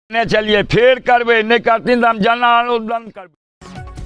ने चलिए फेर करबै, नहि करथिन तऽ हम जन आन्दोलन करबै।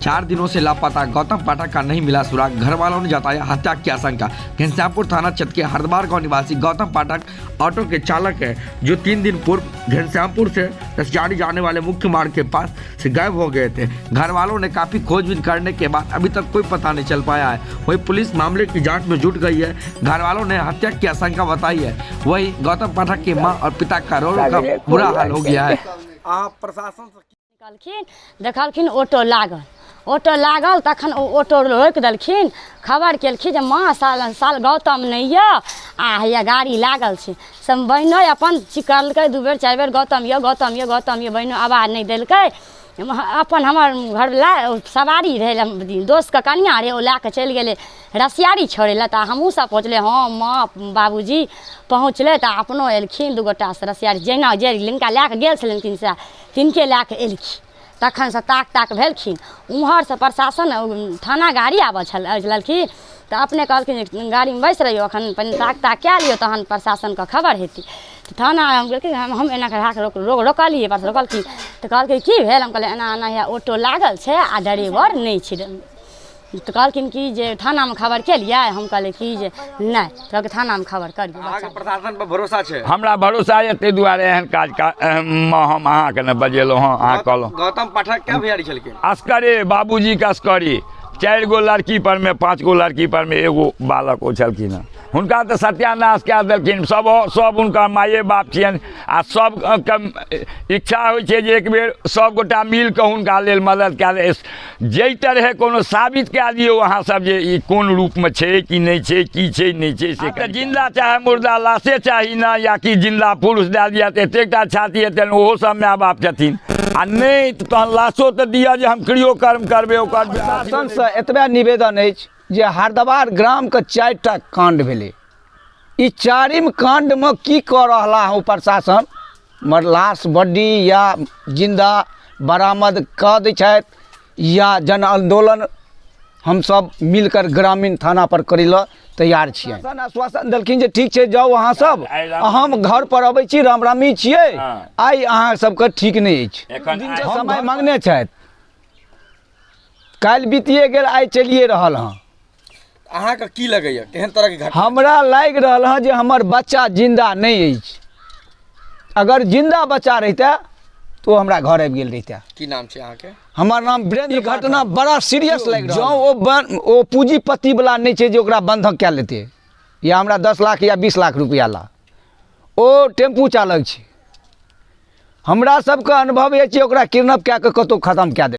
4 दिनों से लापता गौतम पाठक का नहीं मिला सुराग, घर वालों ने जताया हत्या की आशंका। घनश्यामपुर थाना क्षेत्र के हरद्वार गांव निवासी गौतम पाठक ऑटो के चालक है, जो 3 दिन पूर्व घनश्यामपुर से रसियारी जाने वाले मुख्य मार्ग के पास से गायब हो गए थे। घर वालों ने काफी खोजबीन करने के बाद अभी तक कोई पता नहीं चल पाया है। वहीं पुलिस मामले की जाँच में जुट गई है। घर वालों ने हत्या की आशंका बताई है। वहीं गौतम पाठक की माँ और पिता का रो रो का बुरा हाल हो गया है। अहाँ प्रशासन से निकलखिन, देखलखिन ऑटो लागल, ऑटो लागल, तखन ओ ऑटो रोकि देलखिन। खबर केलखिन जे माँ साल साल गौतम नहि यऽ आ हैया गाड़ी लागल छै। सब बहिनो अपन चिकरलकै 2 बेर 4 बेर, गौतम यऽ, गौतम यऽ, गौतम यऽ। बहिनो आवाज नहि देलकै। अपन हमर घरवला सवारी रहै, दोस्तके कनिआँ रहै, ओ लए कऽ चलि गेलै रसियारी छोड़ै लए। तऽ हमहूँ सब पहुँचलै, हम माँ बाबूजी पहुँचलै तऽ अपनो एलखिन 2 गोटासँ रसियारी, जहिना जे जिनका लए कऽ गेल छलखिन सएह तिनके लए कऽ एलखिन। तखनसँ ताक ताक भेलखिन। ओम्हरसँ प्रशासन थाना गाड़ी आबै छल ललखिन तऽ अपने कहलखिन जे गाड़ीमे बैस रहियौ, एखन पहिने ताक ताक कए लियौ तहन प्रशासनके खबर हेतै। तऽ थाना हम गेलखिन, हम एना कऽ रोकलियै, बस रोकलखिन तऽ कहलकै की भेल? हम कहलियै एना एना हैया ऑटो लागल छै आ ड्राइवर नहि छै। तऽ कहलखिन कि जे थानामे खबर केलियै? हम कहलियै कि जे नहि। कहलकै थानामे खबर करियौ। अहाँके प्रशासन पर भरोसा छै? हमरा भरोसा यऽ, ताहि दुआरे एहन काज हम अहाँके नहि बजेलहुँ हँ। अहाँ कहलहुँ गौतम पाठक क्या भैयारी छलखिन? असकरे, बाबूजीके असकरे। 4 गो लड़की पर मे 5 गो लड़की पर मे एगो बालक ओ छलखिन हँ। हुनका तऽ सत्यानाश कए देलखिन। सब हुनका माये बाप छियनि आ सबके इच्छा होइ छै जे एक बेर सब गोटा मिल कऽ हुनका लेल मदद कए दे। जाहि तरहे कोनो साबित कए दियौ अहाँ सब जे ई कोन रूपमे छै कि नहि छै, की छै नहि छै, से तऽ जिन्दा चाहे मुर्दा लाशे चाही ने, या कि जिन्दा पुरुष दए दिअ तऽ एतेकटा छाती हेतनि, ओहो सब माय बाप छथिन। आ नहि तहन लाशो तऽ दिअ जे हम क्रियोकर्म करबै ओकर। प्रशासनसँ एतबे निवेदन अछि जे हरदवार ग्रामके 4टा काण्ड भेलै, ई 4 काण्डमे की कऽ रहला हँ प्रशासन? मर लाश बड्डी या जिन्दा बरामद कऽ दै छथि या जन आन्दोलन हमसब मिलकर ग्रामीण थाना पर करै लए तैयार छियै। आश्वासन देलखिन जे ठीक छै जाउ अहाँ सब, हम घर पर अबै छी, रामरामी छियै, आइ अहाँ सबके ठीक नहि अछि। दिनके समय मांगने छथि, काल्हि बीतिए गेल, आइ चलिए रहल हँ। अहाँके की लगैया केहन तरहके घटना? हमरा लागि रहल हँ जे हमर बच्चा जिन्दा नहि अछि। अगर जिन्दा बच्चा रहितै तऽ ओ हमरा घर आबि गेल रहितै। की नाम छै अहाँके? हमर नाम वीरेंद्र। घटना बड़ा सीरियस लागि रहल। जँ ओ पूँजीपति वाला नहि छै जे ओकरा बंधक कए लेतै या हमरा 10 लाख या 20 लाख रुपया ला, ओ टेम्पू चालक छै। हमरा सबके अनुभव अछि ओकरा किडनैप कए कऽ कतहु खतम कए देलकै।